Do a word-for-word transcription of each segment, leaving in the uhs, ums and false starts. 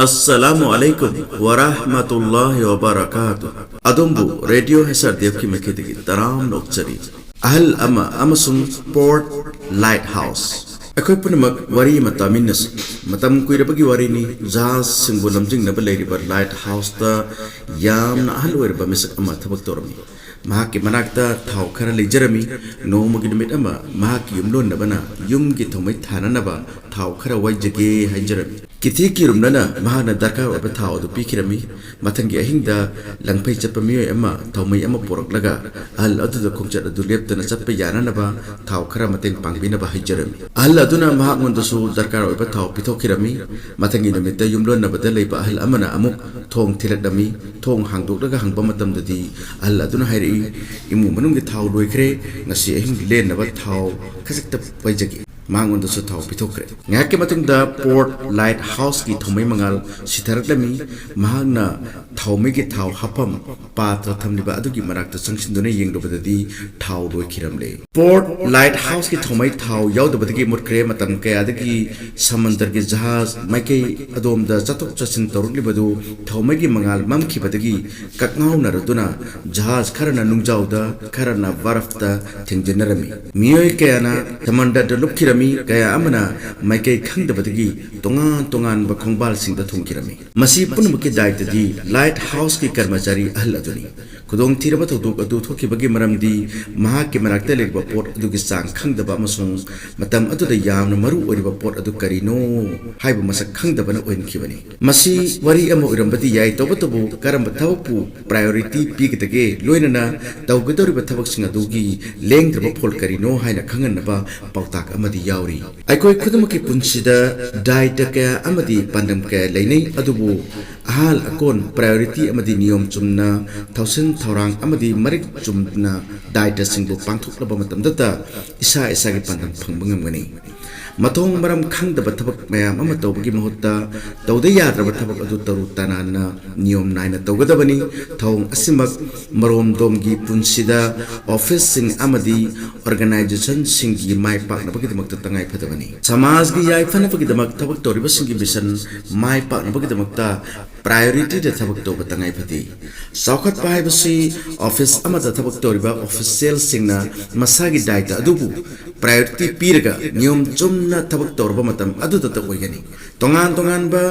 ꯑꯁꯁꯂꯥꯃꯨ ꯑꯂꯩꯀꯨꯝ ꯋꯥꯔꯥꯍꯃꯇꯨꯜꯂꯥꯍꯤ ꯋꯥꯕꯔꯀꯥꯇꯨ꯫ ꯑꯗꯣꯝꯕꯨ ꯔꯦꯗꯤꯑꯣ ꯍꯩꯁ R D ꯑꯦꯐꯀꯤ ꯃꯥꯏꯀꯩꯗꯒꯤ ꯇꯔꯥꯝꯅ ꯑꯣꯛꯆꯔꯤ꯫ ꯑꯍꯜ ꯑꯃ ꯑꯃꯁꯨꯡ ꯄꯣꯔꯠ ꯂꯥꯏꯠ ꯍꯥꯎꯁ꯫ ꯑꯩꯈꯣꯏ ꯄꯨꯝꯅꯃꯛ ꯋꯥꯔꯤ ꯑꯃ ꯇꯥꯃꯤꯟꯅꯁꯤ꯫ ꯃꯇꯝ ꯀꯨꯏꯔꯕꯒꯤ ꯋꯥꯔꯤꯅꯤ, ꯖꯍꯥꯖꯁꯤꯡꯕꯨ ꯂꯝꯖꯤꯡꯅꯕ ꯂꯩꯔꯤꯕ ꯂꯥꯏꯠ ꯍꯥꯎꯁꯇ ꯌꯥꯝꯅ ꯑꯍꯜ ꯑꯣꯏꯔꯕ ꯃꯤꯁꯛ ꯑꯃ ꯊꯕꯛ ꯇꯧꯔꯝꯃꯤ꯫ ꯃꯍꯥꯛꯀꯤ ꯃꯅꯥꯛꯇ ꯊꯥꯎ ꯈꯔ ꯂꯩꯖꯔꯝꯃꯤ꯫ ꯅꯣꯡꯃꯒꯤ ꯅꯨꯃꯤꯠ ꯑꯃ ꯃꯍꯥꯛꯀꯤ ꯌꯨꯝꯂꯣꯟꯅꯕꯅ ꯌꯨꯝꯒꯤ ꯊꯧꯃꯩ ꯊꯥꯅꯅꯕ ꯊꯥꯎ ꯈꯔ ꯋꯥꯏꯖꯒꯦ ꯍꯥꯏꯖꯔꯝꯃꯤ꯫ ꯀꯤꯊꯤ ꯀꯤꯔꯨꯝꯅꯅ ꯃꯍꯥꯛꯅ ꯗꯔꯀꯥꯔ ꯑꯣꯏꯕ ꯊꯥꯎ ꯑꯗꯨ ꯄꯤꯈꯤꯔꯝꯃꯤ꯫ ꯃꯊꯪꯒꯤ ꯑꯍꯤꯡꯗ ꯂꯪꯐꯩ ꯆꯠꯄ ꯃꯤꯑꯣꯏ ꯑꯃ ꯊꯧꯃꯩ ꯑꯃ ꯄꯣꯔꯛꯂꯒ ꯑꯍꯜ ꯑꯗꯨꯗ ꯈꯣꯡꯆꯠ ꯑꯗꯨ ꯂꯦꯞꯇꯅ ꯆꯠꯄ ꯌꯥꯅꯅꯕ ꯊꯥꯎ ꯈꯔ ꯃꯇꯦꯡ ꯄꯥꯡꯕꯤꯅꯕ ꯍꯥꯏꯖꯔꯝꯃꯤ꯫ ꯑꯍꯜ ꯑꯗꯨꯅ ꯃꯍꯥꯛꯉꯣꯟꯗꯁꯨ ꯗꯔꯀꯥꯔ ꯑꯣꯏꯕ ꯊꯥꯎ ꯄꯤꯊꯣꯛꯈꯤꯔꯝꯃꯤ꯫ ꯃꯊꯪꯒꯤ ꯅꯨꯃꯤꯠꯇ ꯌꯨꯝꯂꯣꯟꯅꯕꯗ ꯂꯩꯕ ꯑꯍꯜ ꯑꯃꯅ ꯑꯃꯨꯛ ꯊꯣꯡ ꯊꯤꯜꯂꯛꯂꯝꯃꯤ꯫ ꯊꯣꯡ ꯍꯥꯡꯗꯣꯛꯂꯒ ꯍꯪꯕ ꯃꯇꯝꯗꯗꯤ ꯑꯍꯜ ꯑꯗꯨꯅ ꯍꯥꯏꯔꯛꯏ, "ꯏꯃꯨꯡ ꯃꯅꯨꯡꯒꯤ ꯊꯥꯎ ꯂꯣꯏꯈ꯭ꯔꯦ, ꯉꯁꯤ ꯑꯍꯤꯡꯒꯤ ꯂꯦꯟꯅꯕ ꯊꯥꯎ ꯈꯖꯤꯛꯇ ꯄꯩꯖꯒꯦ"꯫ ꯃꯉꯣꯟꯗꯁꯨ ꯊꯥꯎ ꯄꯤꯊꯣꯛꯈ꯭ꯔꯦ꯫ ꯉꯥꯏꯍꯥꯛꯀꯤ ꯃꯇꯨꯡꯗ ꯄꯣꯔꯠ ꯂꯥꯏꯠ ꯍꯥꯎꯁꯀꯤ ꯊꯧꯃꯩ ꯃꯉꯥꯜ ꯁꯤꯊꯔꯛꯂꯝꯃꯤ꯫ ꯃꯍꯥꯛꯅ ꯊꯧꯃꯩꯒꯤ ꯊꯥꯎ ꯍꯥꯞꯐꯝ ꯄꯥꯇ꯭ꯔ ꯊꯝꯂꯤꯕ ꯑꯗꯨꯒꯤ ꯃꯅꯥꯛꯇ ꯆꯪꯁꯤꯟꯗꯨꯅ ꯌꯦꯡꯂꯨꯕꯗꯗꯤ ꯊꯥꯎ ꯂꯣꯏꯈꯤꯔꯝꯂꯦ꯫ ꯄꯣꯔꯠ ꯂꯥꯏꯠ ꯍꯥꯎꯁꯀꯤ ꯊꯧꯃꯩ ꯊꯥꯎ ꯌꯥꯎꯗꯕꯗꯒꯤ ꯃꯨꯠꯈ꯭ꯔꯦ꯫ ꯃꯇꯝ ꯀꯌꯥꯗꯒꯤ ꯁꯃꯟꯗꯔꯒꯤ ꯖꯍꯥꯖ ꯃꯥꯏꯀꯩ ꯑꯗꯣꯝꯗ ꯆꯠꯊꯣꯛ ꯆꯠꯁꯤꯟ ꯇꯧꯔꯛꯂꯤꯕꯗꯨ ꯊꯧꯃꯩꯒꯤ ꯃꯉꯥꯜ ꯃꯝꯈꯤꯕꯗꯒꯤ ꯀꯛꯉꯥꯎꯅꯔꯗꯨꯅ ꯖꯍꯥꯖ ꯈꯔꯅ ꯅꯨꯡꯖꯥꯎꯗ, ꯈꯔꯅ ꯕꯔꯐꯇ ꯊꯦꯡꯖꯤꯟꯅꯔꯝꯃꯤ꯫ ꯃꯤꯑꯣꯏ ꯀꯌꯥꯅ ꯁꯃꯟꯗꯔꯗ ꯂꯨꯞꯈꯤꯔꯝꯃꯤ, ꯀꯌꯥ ꯑꯃꯅ ꯃꯥꯏꯀꯩ ꯈꯪꯗꯕꯗꯒꯤ ꯇꯣꯉꯥꯟ ꯇꯣꯉꯥꯟꯕ ꯈꯣꯡꯕꯥꯜꯁꯤꯡꯗ ꯊꯨꯡꯈꯤꯔꯝꯃꯤ꯫ ꯃꯁꯤ ꯄꯨꯝꯅꯃꯛꯀꯤ ꯗꯥꯏꯇꯗꯤ ꯂꯥꯏꯠ ꯍꯥꯎꯁꯀꯤ ꯀꯔꯃꯆꯥꯔꯤ ꯑꯍꯜ ꯑꯗꯨꯅꯤ꯫ ꯈꯨꯗꯣꯡꯊꯤꯔꯕ ꯊꯧꯗꯣꯛ ꯑꯗꯨ ꯊꯣꯛꯈꯤꯕꯒꯤ ꯃꯔꯝꯗꯤ ꯃꯍꯥꯛꯀꯤ ꯃꯅꯥꯛꯇ ꯂꯩꯔꯤꯕ ꯄꯣꯠ ꯑꯗꯨꯒꯤ ꯆꯥꯡ ꯈꯪꯗꯕ ꯑꯃꯁꯨꯡ ꯃꯇꯝ ꯑꯗꯨꯗ ꯌꯥꯝꯅ ꯃꯔꯨ ꯑꯣꯏꯔꯤꯕ ꯄꯣꯠ ꯑꯗꯨ ꯀꯔꯤꯅꯣ ꯍꯥꯏꯕ ꯃꯁꯛ ꯈꯪꯗꯕꯅ ꯑꯣꯏꯍꯟꯈꯤꯕꯅꯤ꯫ ꯃꯁꯤ ꯋꯥꯔꯤ ꯑꯃ ꯑꯣꯏꯔꯝꯕꯗꯤ ꯌꯥꯏ, ꯇꯧꯕꯇꯕꯨ ꯀꯔꯝꯕ ꯊꯕꯛꯄꯨ ꯄ꯭ꯔꯥꯏꯌꯣꯔꯤꯇꯤ ꯄꯤꯒꯗꯒꯦ, ꯂꯣꯏꯅꯅ ꯇꯧꯒꯗꯧꯔꯤꯕ ꯊꯕꯛꯁꯤꯡ ꯑꯗꯨꯒꯤ ꯂꯦꯡꯗ꯭ꯔꯕ ꯐꯣꯜ ꯀꯔꯤꯅꯣ ꯍꯥꯏꯅ ꯈꯪꯍꯟꯅꯕ ꯄꯥꯎꯇꯥꯛ ꯑꯃꯗꯤ ꯌꯥꯎꯔꯤ꯫ ꯑꯩꯈꯣꯏ ꯈꯨꯗꯤꯡꯃꯛꯀꯤ ꯄꯨꯟꯁꯤꯗ ꯗꯥꯏꯇ ꯀꯌꯥ ꯑꯃꯗꯤ ꯄꯥꯟꯗꯝ ꯀꯌꯥ ꯂꯩꯅꯩ, ꯑꯗꯨꯕꯨ ꯑꯍꯥꯜ ꯑꯀꯣꯟ, ꯄ꯭ꯔꯥꯏꯌꯣꯔꯤꯇꯤ ꯑꯃꯗꯤ ꯅꯤꯌꯣꯝ ꯆꯨꯝꯅ ꯊꯧꯁꯤꯟ ꯊꯧꯔꯥꯡ ꯑꯃꯗꯤ ꯃꯔꯤꯛ ꯆꯨꯝꯅ ꯗꯥꯏꯇꯁꯤꯡꯕꯨ ꯄꯥꯡꯊꯣꯛꯂꯕ ꯃꯇꯝꯗꯇ ꯏꯁꯥ ꯏꯁꯥꯒꯤ ꯄꯥꯟꯗꯝ ꯐꯪꯕ ꯉꯝꯒꯅꯤ꯫ ꯃꯊꯣꯡ ꯃꯔꯝ ꯈꯪꯗꯕ ꯊꯕꯛ ꯃꯌꯥꯝ ꯑꯃ ꯇꯧꯕꯒꯤ ꯃꯍꯨꯠꯇ ꯇꯧꯗ ꯌꯥꯗ꯭ꯔꯕ ꯊꯕꯛ ꯑꯗꯨ ꯇꯔꯨ ꯇꯅꯥꯟꯅ ꯅꯤꯌꯣꯝ ꯅꯥꯏꯅ ꯇꯧꯒꯗꯕꯅꯤ꯫ ꯊꯧꯑꯣꯡ ꯑꯁꯤꯃꯛ ꯃꯔꯣꯝꯗꯣꯝꯒꯤ ꯄꯨꯟꯁꯤꯗ ꯑꯣꯐꯤꯁꯁꯤꯡ ꯑꯃꯗꯤ ꯑꯣꯔꯒꯅꯥꯏꯖꯦꯁꯟꯁꯤꯡꯒꯤ ꯃꯥꯏ ꯄꯥꯛꯅꯕꯒꯤꯗꯃꯛꯇ ꯇꯉꯥꯏ ꯐꯗꯕꯅꯤ꯫ ꯁꯃꯥꯖꯒꯤ ꯌꯥꯏꯐꯅꯕꯒꯤꯗꯃꯛ ꯊꯕꯛ ꯇꯧꯔꯤꯕꯁꯤꯡꯒꯤ ꯃꯤꯁꯟ ꯃꯥꯏ ꯄꯥꯛꯅꯕꯒꯤꯗꯃꯛꯇ ꯄ꯭ꯔꯥꯏꯌꯣꯔꯤꯇꯤꯗ ꯊꯕꯛ ꯇꯧꯕ ꯇꯉꯥꯏ ꯐꯗꯦ꯫ ꯆꯥꯎꯈꯠꯄ ꯍꯥꯏꯕꯁꯤ ꯑꯣꯐꯤꯁ ꯑꯃꯗ ꯊꯕꯛ ꯇꯧꯔꯤꯕ ꯑꯣꯐꯤꯁꯤꯌꯦꯜꯁꯤꯡꯅ ꯃꯁꯥꯒꯤ ꯗꯥꯏꯇ ꯑꯗꯨꯕꯨ ꯄ꯭ꯔꯥꯏꯌꯣꯔꯤꯇꯤ ꯄꯤꯔꯒ ꯅꯤꯌꯣꯝ ꯆꯨꯝꯅ ꯊꯕꯛ ꯇꯧꯔꯕ ꯃꯇꯝ ꯑꯗꯨꯗꯇ ꯑꯣꯏꯒꯅꯤ꯫ ꯇꯣꯉꯥꯟ ꯇꯣꯉꯥꯟꯕ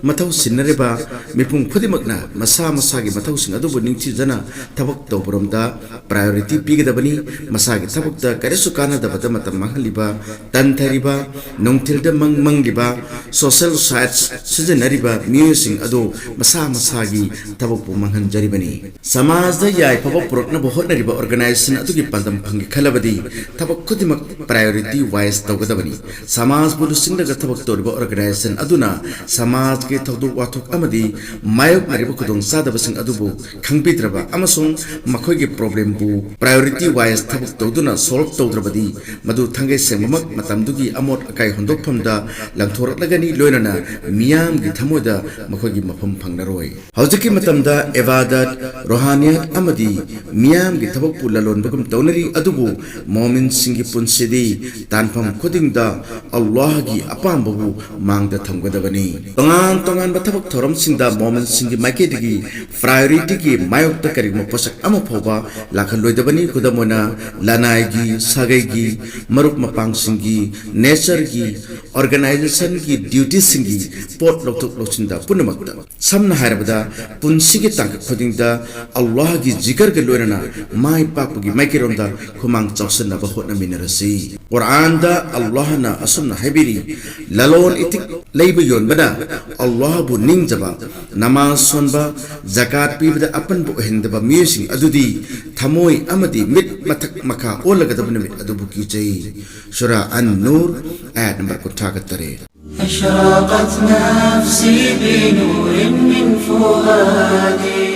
ꯃꯊꯧ ꯁꯤꯟꯅꯔꯤꯕ ꯃꯤꯄꯨꯝ ꯈꯨꯗꯤꯡꯃꯛꯅ ꯃꯁꯥ ꯃꯁꯥꯒꯤ ꯃꯊꯧꯁꯤꯡ ꯑꯗꯨꯕꯨ ꯅꯤꯡꯊꯤꯖꯅ ꯊꯕꯛ ꯇꯧꯕꯔꯣꯝꯗ ꯄ꯭ꯔꯥꯏꯌꯣꯔꯤꯇꯤ ꯄꯤꯒꯗꯕꯅꯤ꯫ ꯃꯁꯥꯒꯤ ꯊꯕꯛꯇ ꯀꯔꯤꯁꯨ ꯀꯥꯟꯅꯗꯕꯗ ꯃꯇꯝ ꯃꯥꯡꯍꯜꯂꯤꯕ, ꯇꯟꯊꯔꯤꯕ, ꯅꯨꯡꯊꯤꯜꯗ ꯃꯪ ꯃꯪꯂꯤꯕ, ꯁꯣꯁꯦꯜ ꯁꯥꯏꯠꯁ ꯁꯤꯖꯤꯟꯅꯔꯤꯕ ꯃꯤꯑꯣꯏꯁꯤꯡ ꯑꯗꯨ ꯃꯁꯥ ꯃꯁꯥꯒꯤ ꯊꯕꯛꯄꯨ ꯃꯥꯡꯍꯟꯖꯔꯤꯕꯅꯤ꯫ ꯁꯃꯥꯖꯗ ꯌꯥꯏꯐꯕ ꯄꯨꯔꯛꯅꯕ ꯍꯣꯠꯅꯔꯤꯕ ꯑꯣꯔꯒꯅꯥꯏꯖꯦꯁꯟ ꯑꯗꯨꯒꯤ ꯄꯥꯟꯗꯝ ꯐꯪꯒꯦ ꯈꯜꯂꯕꯗꯤ ꯊꯕꯛ ꯈꯨꯗꯤꯡꯃꯛ ꯄ꯭ꯔꯥꯏꯌꯣꯔꯤꯇꯤ ꯋꯥꯏꯁ ꯇꯧꯒꯗꯕꯅꯤ꯫ ꯁꯃꯥꯖꯕꯨ ꯂꯨꯆꯤꯡꯂꯒ ꯊꯕꯛ ꯇꯧꯔꯤꯕ ꯑꯣꯔꯒꯅꯥꯏꯖꯦꯁꯟ ꯑꯗꯨꯅ ꯁꯃꯥꯖꯀꯤ ꯊꯧꯗꯣꯛ ꯋꯥꯊꯣꯛ ꯑꯃꯗꯤ ꯃꯥꯌꯣꯛꯅꯔꯤꯕ ꯈꯨꯗꯣꯡꯆꯥꯗꯕꯁꯤꯡ ꯑꯗꯨꯕꯨ ꯈꯪꯕꯤꯗ꯭ꯔꯕ ꯑꯃꯁꯨꯡ ꯃꯈꯣꯏꯒꯤ ꯄ꯭ꯔꯣꯕ꯭ꯂꯦꯝꯕꯨ ꯄ꯭ꯔꯥꯏꯌꯣꯔꯤꯇꯤ ꯋꯥꯏꯁ ꯊꯕꯛ ꯇꯧꯗꯨꯅ ꯁꯣꯜꯕ ꯇꯧꯗ꯭ꯔꯕꯗꯤ ꯃꯗꯨ ꯊꯥꯡꯒꯩ ꯁꯦꯡꯕꯃꯛ ꯃꯇꯝꯗꯨꯒꯤ ꯑꯃꯣꯠ ꯑꯀꯥꯏ ꯍꯨꯟꯗꯣꯛꯐꯝꯗ ꯂꯪꯊꯣꯔꯛꯂꯒꯅꯤ, ꯂꯣꯏꯅꯅ ꯃꯤꯌꯥꯝꯒꯤ ꯊꯃꯣꯏꯗ ꯃꯈꯣꯏꯒꯤ ꯃꯐꯝ ꯐꯪꯂꯔꯣꯏ꯫ ꯍꯧꯖꯤꯛꯀꯤ ꯃꯇꯝꯗ ꯏꯕꯥꯗꯠ, ꯔꯣꯍꯥꯅꯤꯌꯥꯠ ꯑꯃꯗꯤ ꯃꯤꯌꯥꯝꯒꯤ ꯊꯕꯛꯄꯨ ꯂꯂꯣꯟꯕꯒꯨꯝ ꯇꯧꯅꯔꯤ, ꯑꯗꯨꯕꯨ ꯃꯣꯃꯤꯟꯁꯤꯡꯒꯤ ꯄꯨꯟꯁꯤꯗꯤ ꯇꯥꯟꯐꯝ ꯈꯨꯗꯤꯡꯗ ꯑꯜꯂꯥꯍꯒꯤ ꯑꯄꯥꯝꯕꯕꯨ ꯃꯥꯡꯗ ꯊꯝꯒꯗꯕꯅꯤ꯫ ꯇꯣꯉꯥꯟ ꯇꯣꯉꯥꯟꯕ ꯊꯕꯛ ꯊꯧꯔꯝꯁꯤꯡꯗ ꯃꯣꯃꯤꯟꯁꯤꯡꯒꯤ ꯃꯥꯏꯀꯩꯗꯒꯤ ꯄ꯭ꯔꯥꯏꯌꯣꯔꯤꯇꯤꯒꯤ ꯃꯥꯌꯣꯛꯇ ꯀꯔꯤꯒꯨꯝꯕ ꯄꯣꯠꯁꯛ ꯑꯃ ꯐꯥꯎꯕ ꯂꯥꯛꯍꯜꯂꯣꯏꯗꯕꯅꯤ꯫ ꯈꯨꯗꯝ ꯑꯣꯏꯅ, ꯂꯅꯥꯏꯒꯤ, ꯁꯥꯒꯩꯒꯤ, ꯃꯔꯨꯞ ꯃꯄꯥꯡꯁꯤꯡꯒꯤ, ꯅꯦꯆꯔꯒꯤ, ꯑꯣꯔꯒꯅꯥꯏꯖꯦꯁꯟꯒꯤ ꯗ꯭ꯌꯨꯇꯤꯁꯤꯡꯒꯤ ꯄꯣꯠ ꯂꯧꯊꯣꯛ ꯂꯧꯁꯤꯟꯗ ꯄꯨꯝꯅꯃꯛꯇ꯫ ꯁꯝꯅ ꯍꯥꯏꯔꯕꯗ, ꯄꯨꯟꯁꯤꯒꯤ ꯇꯥꯡꯀꯛ ꯈꯨꯗꯤꯡꯗ ꯑꯜꯂꯥꯍꯒꯤ ꯖꯤꯀꯔꯒ ꯂꯣꯏꯅꯅ ꯃꯥꯏ ꯄꯥꯛꯄꯒꯤ ꯃꯥꯏꯀꯩꯔꯣꯝꯗ ꯈꯨꯃꯥꯡ ꯆꯥꯎꯁꯤꯟꯅꯕ ꯍꯣꯠꯅꯃꯤꯟꯅꯔꯁꯤ꯫ ꯀꯨꯔꯥꯟꯗ ꯑꯜꯂꯥꯍꯅ ꯑꯁꯨꯝꯅ ꯍꯥꯏꯕꯤꯔꯤ, "ꯂꯂꯣꯟ ꯏꯇꯤꯛ ꯂꯩꯕ ꯌꯣꯟꯕꯅ ꯑꯜꯂꯥꯍꯕꯨ ꯅꯤꯡꯖꯕ, ꯅꯃꯥꯖ ꯁꯣꯟꯕ, ꯖꯀꯥꯠ ꯄꯤꯕꯗ ꯑꯄꯟꯕ ꯑꯣꯏꯍꯟꯗꯕ ꯃꯤꯑꯣꯏꯁꯤꯡ ꯑꯗꯨꯗꯤ ꯊꯃꯣꯏ ꯑꯃꯗꯤ ꯃꯤꯠ ꯃꯊꯛ ꯃꯈꯥ ꯑꯣꯜꯂꯒꯗꯕ ꯅꯨꯃꯤꯠ ꯑꯗꯨꯕꯨ ꯀꯤꯖꯩ"꯫ ꯁꯨꯔꯥ ꯑꯟ ꯅꯨꯔ, ꯑꯥꯌꯠ ꯅꯝꯕꯔ ꯀꯨꯟꯊ꯭ꯔꯥꯒ ꯇꯔꯦꯠ꯫ أشرقت نفسي بنور من فؤادي.